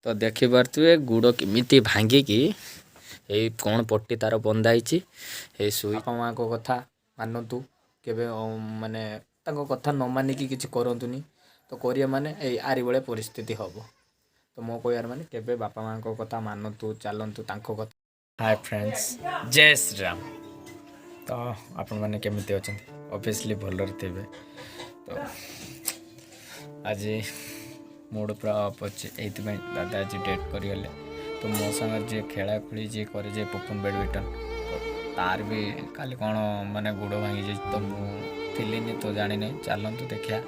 ତ ଦେଖିପାରୁଥିବେ ଗୁଡ଼ କେମିତି ଭାଙ୍ଗିକି ଏଇ କ'ଣ ପଟି ତାର ବନ୍ଧା ହେଇଛି। ଏଇ ଶୋଇ ବାପା ମାଆଙ୍କ କଥା ମାନନ୍ତୁ କେବେ, ମାନେ ତାଙ୍କ କଥା ନ ମାନିକି କିଛି କରନ୍ତୁନି। ତ କରିବା ମାନେ ଏଇ ଆରି ଭଳିଆ ପରିସ୍ଥିତି ହେବ। ତ ମୋ କହିବାର ମାନେ କେବେ ବାପା ମାଆଙ୍କ କଥା ମାନନ୍ତୁ, ଚାଲନ୍ତୁ ତାଙ୍କ କଥା। ହାଏ ଫ୍ରେଣ୍ଡସ୍, ଜୟ ଶ୍ରୀରାମ। ତ ଆପଣମାନେ କେମିତି ଅଛନ୍ତି? ଅବଭିୟସଲି ଭଲରେ ଥିବେ। ତ ଆଜି ମୁଡ଼ ପୁରା ଅଫ୍ ଅଛି, ଏଇଥିପାଇଁ ଦାଦା ଆଜି ଡେଥ୍ କରିଗଲେ। ତ ମୋ ସାଙ୍ଗରେ ଯିଏ ଖେଳାଖେଳି ଯିଏ କରେ, ଯିଏ ପପୁନ ବ୍ୟାଡ଼ମିଣ୍ଟନ, ତ ତାର ବି କାଲି କ'ଣ ମାନେ ଗୋଡ଼ ଭାଙ୍ଗି ଯାଇଛି। ତ ମୁଁ ଥିଲିନି, ତ ଜାଣିନି। ଚାଲନ୍ତୁ ଦେଖିବା।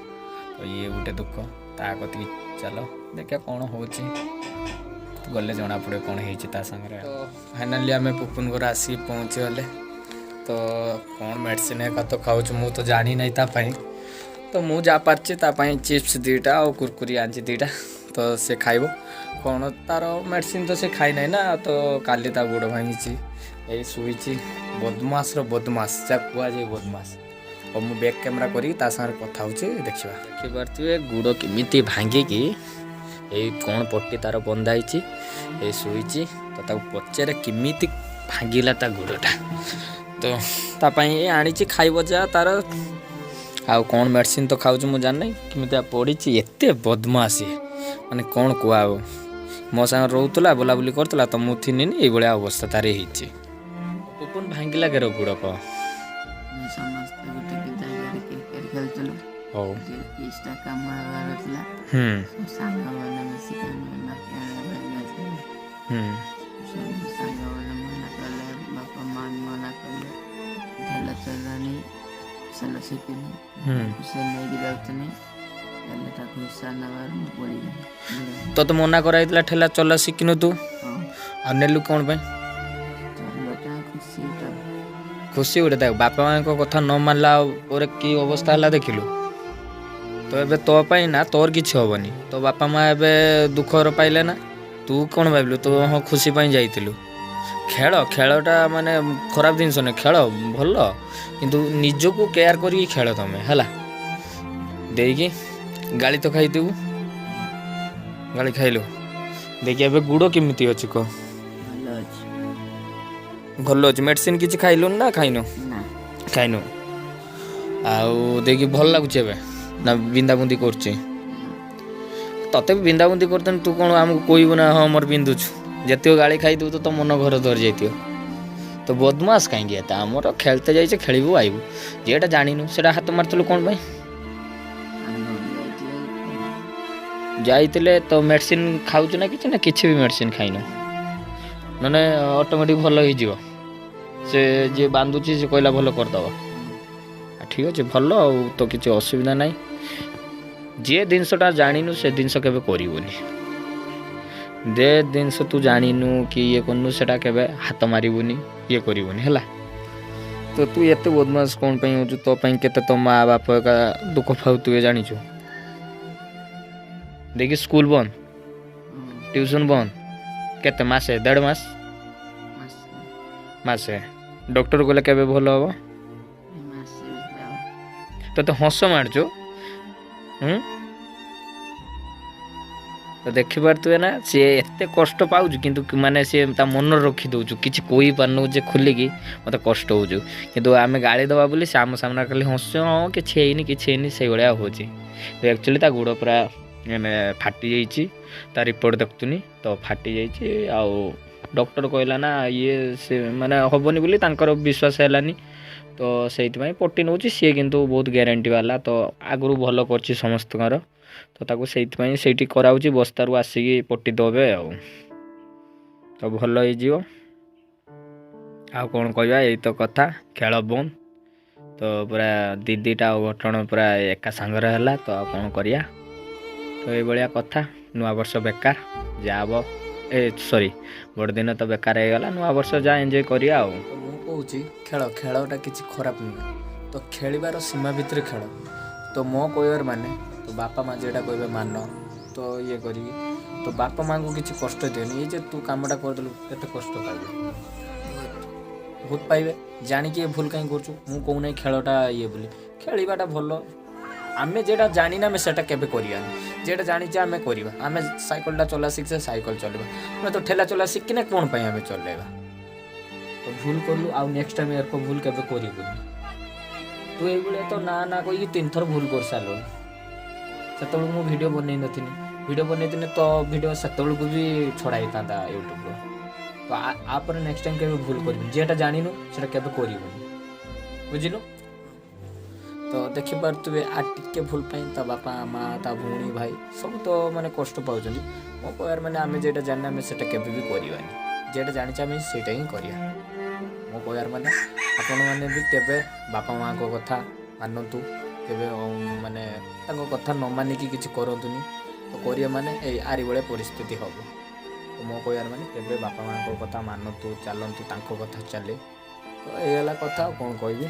ତ ଇଏ ଗୋଟେ ଦୁଃଖ, ତା କତିକି ଚାଲ, ଦେଖିବା କ'ଣ ହେଉଛି। ଗଲେ ଜଣାପଡ଼ିବ କ'ଣ ହେଇଛି ତା ସାଙ୍ଗରେ। ତ ଫାଇନାଲି ଆମେ ପୁପୁନ ଘରେ ଆସିକି ପହଞ୍ଚିଗଲେ। ତ କ'ଣ ମେଡ଼ିସିନ୍ ଏକା ତ ଖାଉଛୁ, ମୁଁ ତ ଜାଣିନାହିଁ ତା ପାଇଁ। ତ ମୁଁ ଯାହା ପାରିଛି ତା ପାଇଁ ଚିପ୍ସ 2ଟା ଆଉ କୁରକୁରି ଆଣିଛି 2ଟା। ତ ସେ ଖାଇବ କ'ଣ, ତାର ମେଡ଼ିସିନ୍ ତ ସେ ଖାଇନାହିଁ ନା। ତ କାଲି ତା ଗୋଡ଼ ଭାଙ୍ଗିଛି, ଏଇ ଶୋଇଛି। ବଦମାସର ବଦମାସ, ଯାହା କୁହାଯାଏ ବଦମାସ। ଆଉ ମୁଁ ବ୍ୟାକ୍ କ୍ୟାମେରା କରିକି ତା ସାଙ୍ଗରେ କଥା ହେଉଛି, ଦେଖିବା। ଦେଖିପାରୁଥିବେ ଗୋଡ଼ କେମିତି ଭାଙ୍ଗିକି ଏଇ କ'ଣ ପଟି ତାର ବନ୍ଧା ହେଇଛି, ଏଇ ଶୋଇଛି। ତ ତାକୁ ପଚାରେ କେମିତି ଭାଙ୍ଗିଲା ତା ଗୋଡ଼ଟା। ତ ତା ପାଇଁ ଏ ଆଣିଛି, ଖାଇବ ଯାହା ତାର। ଆଉ କ'ଣ ମେଡ଼ିସିନ୍ ତ ଖାଉଛି ମୁଁ ଜାଣିନାହିଁ, କେମିତି ପଡ଼ିଛି। ଏତେ ବଦମାସ ଇଏ, ମାନେ କ'ଣ କୁହା ଆଉ। ମୋ ସାଙ୍ଗରେ ରହୁଥିଲା, ବୁଲାବୁଲି କରୁଥିଲା, ତ ମୁଁ ଥିନିନି, ଏଇଭଳିଆ ଅବସ୍ଥା ତାର ହେଇଛି। ପୁପୁନ, ଭାଙ୍ଗିଲା କେର ଗୋଡ଼ କହ? ଆମେ ସମସ୍ତେ ଗୋଟେ ଜାଗାରେ କ୍ରିକେଟ ଖେଳୁଥିଲୁ। ଯେ ପିଚଟା କାମ ହେବାର ଥିଲା। ସବୁ ସାଙ୍ଗମାନେ ମିଶିକି ଆମେ ମାଟି ଆଣିବା ପାଇଁ ଯାଇଥିଲୁ। ସବୁ ସାଙ୍ଗମାନେ ମନା କଲେ, ବାପା ମା ବି ମନା କଲେ, ଠେଲା ଚଲାନି, ଠେଲା ଶିଖିନି। ସେ ନେଇକି ଯାଉଥିଲି, ହେଲେ ତାକୁ ହିସାବ ନେବାରୁ ମୁଁ ପଡ଼ିଗଲି। ତୋତେ ମନା କରାଯାଇଥିଲା ଠେଲା ଚଲା ଶିଖିନୁ ତୁ? ହଁ। ଆଉ ନେଲୁ କ'ଣ ପାଇଁ? ଚଲାଟା ଖୁସିଟା। ଖୁସି ଗୋଟେ। ଦେଖ, ବାପା ମାଆଙ୍କ କଥା ନ ମାନିଲା ପରେ କି ଅବସ୍ଥା ହେଲା ଦେଖିଲୁ ତ। ଏବେ ତୋ ପାଇଁ ନା ତୋର କିଛି ହବନି। ତୋ ବାପା ମା ଏବେ ଦୁଃଖର ପାଇଲେ ନା। ତୁ କ'ଣ ଭାବିଲୁ ତୁ? ହଁ, ଖୁସି ପାଇଁ ଯାଇଥିଲୁ। ଖେଳ, ଖେଳଟା ମାନେ ଖରାପ ଜିନିଷ ନୁହେଁ, ଖେଳ ଭଲ, କିନ୍ତୁ ନିଜକୁ କେୟାର କରିକି ଖେଳ ତମେ ହେଲା। ଦେଇକି ଗାଳି ତ ଖାଇଥିବୁ, ଗାଳି ଖାଇଲୁ। ଦେଇକି ଏବେ ଗୁଡ଼ କେମିତି ଅଛି କହ? ଭଲ ଅଛି। ଭଲ ଅଛି। ମେଡ଼ିସିନ କିଛି ଖାଇଲୁନି ନା ଖାଇନୁ? ନା। ଖାଇନୁ। ଆଉ ଦେଇକି ଭଲ ଲାଗୁଛି ଏବେ ନା ବିନ୍ଧା ବୁନ୍ଦି କରୁଛି? ତତେ ବି ବିନ୍ଧା ବୁନ୍ଦି କରୁଛନ୍ତି, ତୁ କ'ଣ ଆମକୁ କହିବୁ ନା? ହଁ, ମୋର ବିନ୍ଧୁଛୁ। ଯେତିକ ଗାଳି ଖାଇଥିବୁ ତ ତୋ ମନ ଘର ଧରି ଯାଇଥିବ। ତ ବଦମାସ କାହିଁକି ଏତେ? ଆମର ଖେଳତେ ଯାଇଛେ, ଖେଳିବୁ ଆଇବୁ। ଯେଟା ଜାଣିନୁ ସେଟା ହାତ ମାରିଥିଲୁ କ'ଣ ପାଇଁ? ସାଙ୍ଗ ଯାଇଥିଲେ। ଯାଇଥିଲେ ତ ମେଡ଼ିସିନ ଖାଉଛୁ ନା କିଛି ନା? କିଛି ବି ମେଡ଼ିସିନ ଖାଇନୁ? ନହେଲେ ଅଟୋମେଟିକ୍ ଭଲ ହେଇଯିବ। ସେ ଯିଏ ବାନ୍ଧୁଛି ସେ କହିଲା ଭଲ କରିଦେବ। ଠିକ୍ ଅଛି, ଭଲ ଆଉ ତ କିଛି ଅସୁବିଧା ନାହିଁ। ଯିଏ ଜିନିଷଟା ଜାଣିନୁ ସେ ଜିନିଷ କେବେ କରିବୁନି। ଯେ ଜିନିଷ ତୁ ଜାଣିନୁ କି ଇଏ କରୁନୁ, ସେଟା କେବେ ହାତ ମାରିବୁନି, ଇଏ କରିବୁନି, ହେଲା। ତ ତୁ ଏତେ ବଦମାସ କ'ଣ ପାଇଁ ହେଉଛୁ? ତୋ ପାଇଁ କେତେ ତୋ ମା ବାପ ଏକା ଦୁଃଖ ପାଉଥିବେ ଜାଣିଛୁ? ଦେଖି, ସ୍କୁଲ ବନ୍ଦ, ଟ୍ୟୁସନ୍ ବନ୍ଦ, କେତେ ମାସେ, ଦେଢ଼ ମାସ? ମାସେ। ମାସେ। ଡକ୍ଟର କହିଲେ କେବେ ଭଲ ହେବ? ମାସେ ଭିତରେ ହବ। ତୋତେ ହସ ମାରୁଛୁ। ତ ଦେଖିପାରୁଥିବେ ନା, ସିଏ ଏତେ କଷ୍ଟ ପାଉଛୁ, କିନ୍ତୁ ମାନେ ସିଏ ତା ମନରେ ରଖିଦେଉଛୁ, କିଛି କହିପାରୁନୁ ଯେ ଖୋଲିକି ମୋତେ କଷ୍ଟ ହେଉଛୁ। କିନ୍ତୁ ଆମେ ଗାଳି ଦେବା ବୋଲି ସେ ଆମ ସାମ୍ନାରେ ଖାଲି ହସୁଛୁ, ହଁ କିଛି ହେଇନି, କିଛି ହେଇନି, ସେଇଭଳିଆ ହେଉଛି। ଆକ୍ଚୁଆଲି ତା ଗୋଡ଼ ପୁରା ମାନେ ଫାଟି ଯାଇଛି। ତା ରିପୋର୍ଟ ଦେଖୁଥିନି ତ ଫାଟି ଯାଇଛି। ଆଉ ଡକ୍ଟର କହିଲା ନା ଇଏ ସେ ମାନେ ହେବନି ବୋଲି ତାଙ୍କର ବିଶ୍ୱାସ ହେଲାନି, ତ ସେଇଥିପାଇଁ ପଟି ନେଉଛି ସିଏ। କିନ୍ତୁ ବହୁତ ଗ୍ୟାରେଣ୍ଟି ବାଲା, ତ ଆଗରୁ ଭଲ କରିଛି ସମସ୍ତଙ୍କର, ତ ତାକୁ ସେଇଥିପାଇଁ ସେଇଠି କରାଉଛି। ବସ୍ତାରୁ ଆସିକି ପଟି ଦେବେ ଆଉ ତ ଭଲ ହେଇଯିବ। ଆଉ କ'ଣ କହିବା, ଏଇ ତ କଥା। ଖେଳ ବନ୍ଦ ତ ପୁରା 2 2ଟା ଅଘଟଣ ପୁରା ଏକା ସାଙ୍ଗରେ ହେଲା, ତ ଆଉ କ'ଣ କରିବା? ତ ଏଇଭଳିଆ କଥା। ନୂଆବର୍ଷ ବେକାର ଯାହା ହବ, ଏ ସରି, ବଡ଼ଦିନ ତ ବେକାର ହେଇଗଲା, ନୂଆବର୍ଷ ଯାହା ଏନ୍ଜୟ କରିବା। ଆଉ ତ ମୁଁ କହୁଛି ଖେଳ, ଖେଳଟା କିଛି ଖରାପ ନୁହେଁ। ତ ଖେଳିବାର ସୀମା ଭିତରେ ଖେଳ। ତ ମୋ କହିବାର ମାନେ ତ ବାପା ମା ଯେଟା କହିବେ ମାନ, ତ ଇଏ କରିକି ତ ବାପା ମାଆଙ୍କୁ କିଛି କଷ୍ଟ ଦିଅନି। ଏଇ ଯେ ତୁ କାମଟା କରିଦେଲୁ, କେତେ କଷ୍ଟ ପାଇବେ? ବହୁତ ପାଇବେ। ଜାଣିକି ଏ ଭୁଲ କାହିଁ କରୁଛୁ? ମୁଁ କହୁନାହିଁ ଖେଳଟା ଇଏ ବୋଲି, ଖେଳିବାଟା ଭଲ। ଆମେ ଯେଟା ଜାଣିନା ଆମେ ସେଟା କେବେ କରିବାନି। ଯେଟା ଜାଣିଛେ ଆମେ କରିବା। ଆମେ ସାଇକେଲଟା ଚଲା ଶିଖିଛେ, ସାଇକେଲ ଚଲେଇବା। ଆମେ ତ ଠେଲା ଚଲା ଶିଖିନେ, କ'ଣ ପାଇଁ ଆମେ ଚଲେଇବା? ତ ଭୁଲ କଲୁ, ଆଉ ନେକ୍ସଟ ଟାଇମ୍ ଏରକ ଭୁଲ କେବେ କରିବୁନି ତୁ। ଏଇଭଳିଆ ତ ନା ନା କହିକି ତିନିଥର ଭୁଲ କରିସାରିଲୁଣି। ସେତେବେଳକୁ ମୁଁ ଭିଡ଼ିଓ ବନେଇ ନଥିଲି। ଭିଡ଼ିଓ ବନେଇଥିଲେ ତ ଭିଡ଼ିଓ ସେତେବେଳକୁ ବି ଛଡ଼ା ହେଇଥାନ୍ତା ୟୁଟ୍ୟୁବରୁ। ତ ଆପରେ ନେକ୍ସଟ ଟାଇମ୍ କେବେ ଭୁଲ କରିବୁନି। ଯେଟା ଜାଣିନୁ ସେଟା କେବେ କରିବୁନି, ବୁଝିଲୁ? ତ ଦେଖିପାରୁଥିବେ, ଆ ଟିକେ ଭୁଲ ପାଇଁ ତା ବାପା ମା, ତା ଭଉଣୀ ଭାଇ ସବୁ ତ ମାନେ କଷ୍ଟ ପାଉଛନ୍ତି। ମୋ କହିବାର ମାନେ, ଆମେ ଯେଟା ଜାଣିନେ ଆମେ ସେଟା କେବେ ବି କରିବାନି। ଯେଟା ଜାଣିଛେ ଆମେ ସେଇଟା ହିଁ କରିବା। ମୋ କହିବାର ମାନେ, ଆପଣମାନେ ବି କେବେ ବାପା ମାଆଙ୍କ କଥା ମାନନ୍ତୁ। କେବେ ମାନେ ତାଙ୍କ କଥା ନ ମାନିକି କିଛି କରନ୍ତୁନି। ତ କରିବା ମାନେ ଏଇ ଆରି ଭଳିଆ ପରିସ୍ଥିତି ହେବ। ତ ମୋ କହିବାର ମାନେ, କେବେ ବାପା ମାଆଙ୍କ କଥା ମାନନ୍ତୁ, ଚାଲନ୍ତୁ ତାଙ୍କ କଥା ଚାଲେ। ତ ଏଇ ହେଲା କଥା, ଆଉ କ'ଣ କହିବି?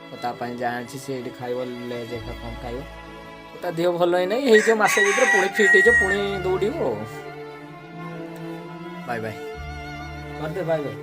ତ ତା ପାଇଁ ଯାହା ଅଛି ସେ ଏଇଠି ଖାଇବ, ଲେଜ୍ ଏକା କ'ଣ ଖାଇବ। ତ ତା ଦେହ ଭଲ ହେଇନାହିଁ, ହେଇଯିବ ମାସେ ଭିତରେ ପୁଣି ଫିଟ୍ ହେଇଯିବ, ପୁଣି ଦୌଡ଼ିବ। ଆଉ ବାଏ ବାଏ କରିଦେ, ବାଏ ବାଏ।